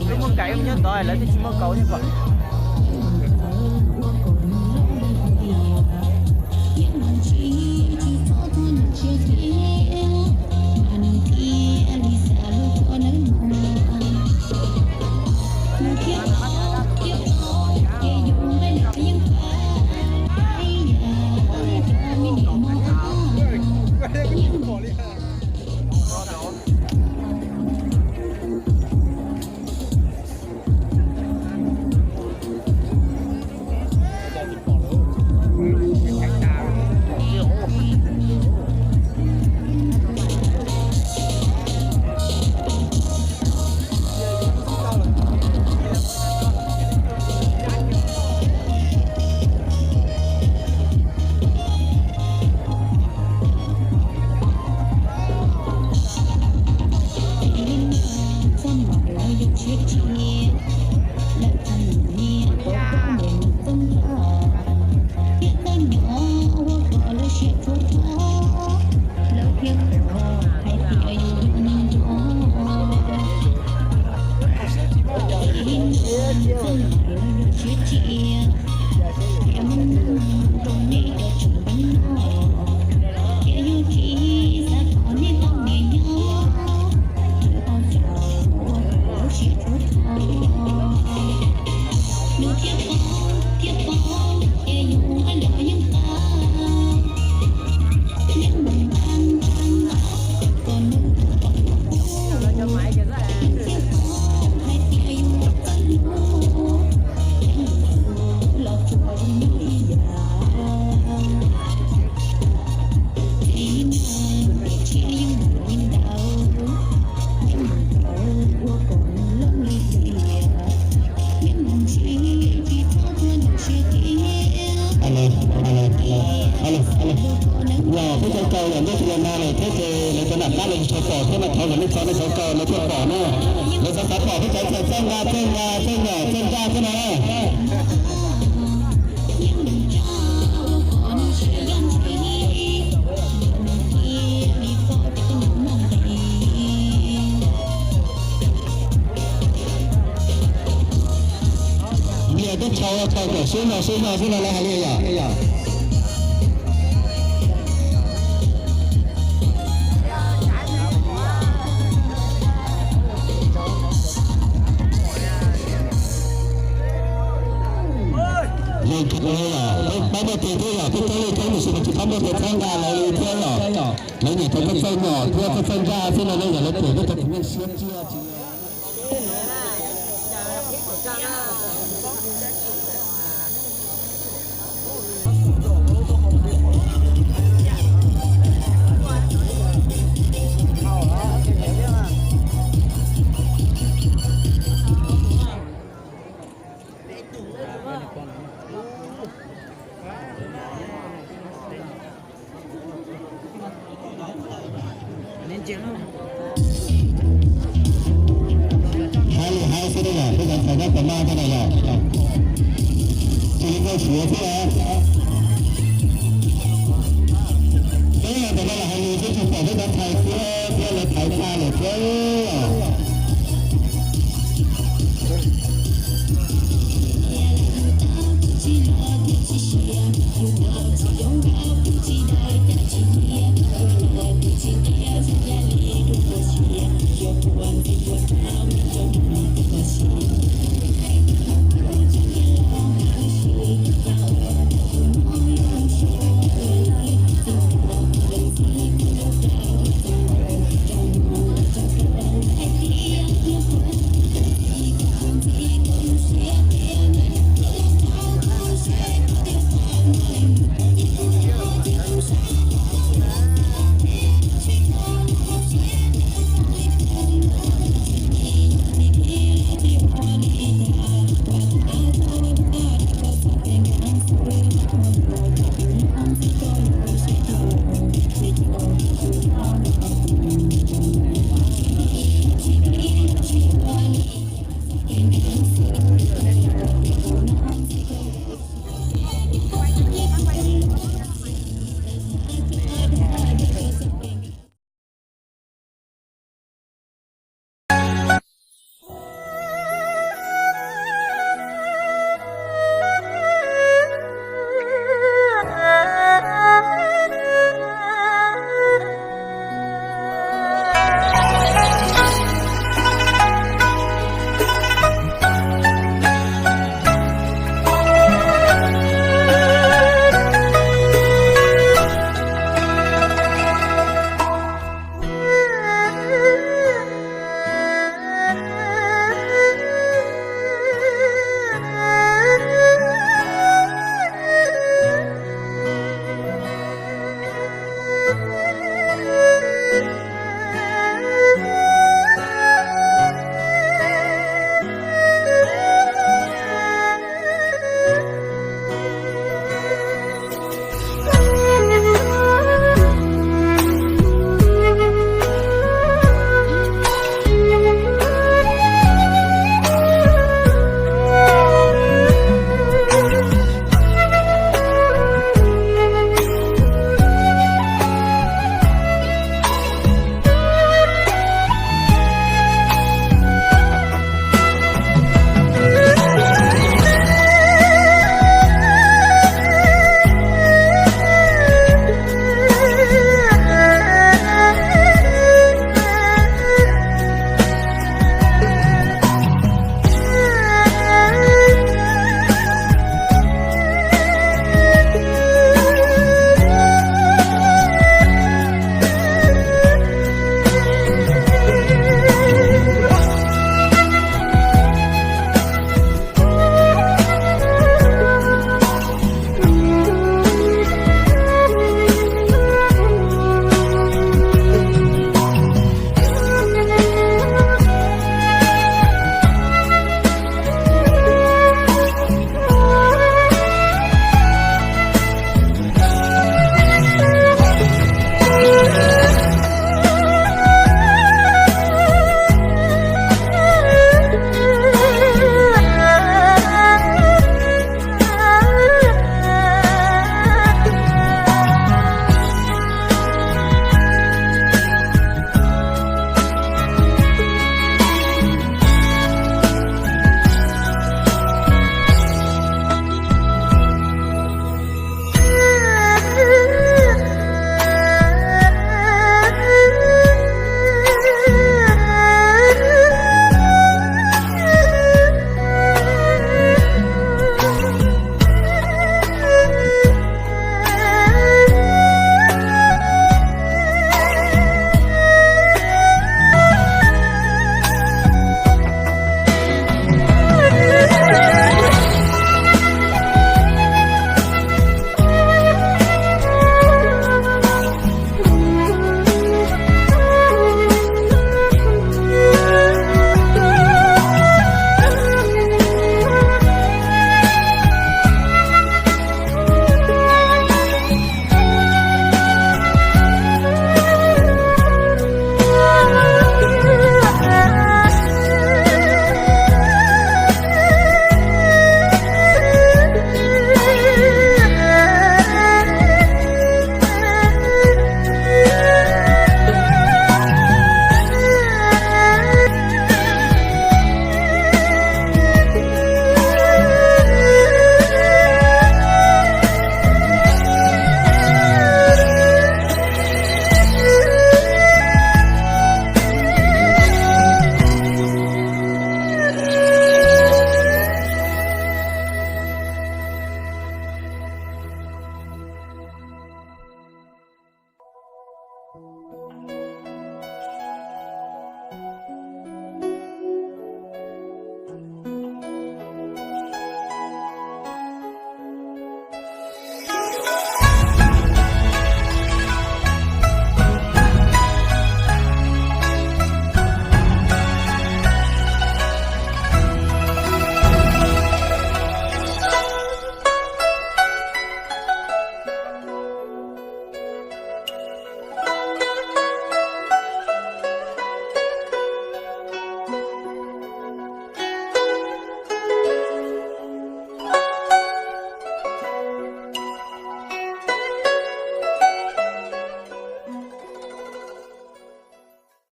Lub muaj nkaim nyob tod lawv twb tsis muaj kaus thiab kom. Los peb cov kaus los nyob tsis los nag lawm thiab ces lawv cov nram qab lawv tsis tshua pom thiab mas thov kom nej tso nej cov kaus lawv thiaj pom na. Lawv xav xav pom peb cov txawj nqa txawj nqa txawj nyom txawj nqa thiab na. Nyias twb tshau tshau kom sib no sib no xwb no lawv hais li yom. Pab npauj tes thiab yom, peb coob li coob tab sis mas tsis pab npauj tes txhob nqa lawv li thiab yom. Lawv nyiam cov txawj txawj nyom thiab txawj txawj nqa xwb no ne yom, lawv phem lawv tau tus neeg siab tsiaj. Hais lus hais xwb na yom, peb cov ntxhais nyob tom no tej no yom, tsis li nkauj suav thiab. Peb yog tom no los hais lus xwb tsis pom peb cov ntxhais thiab, thiab lawv thaiv tag lawm thiab.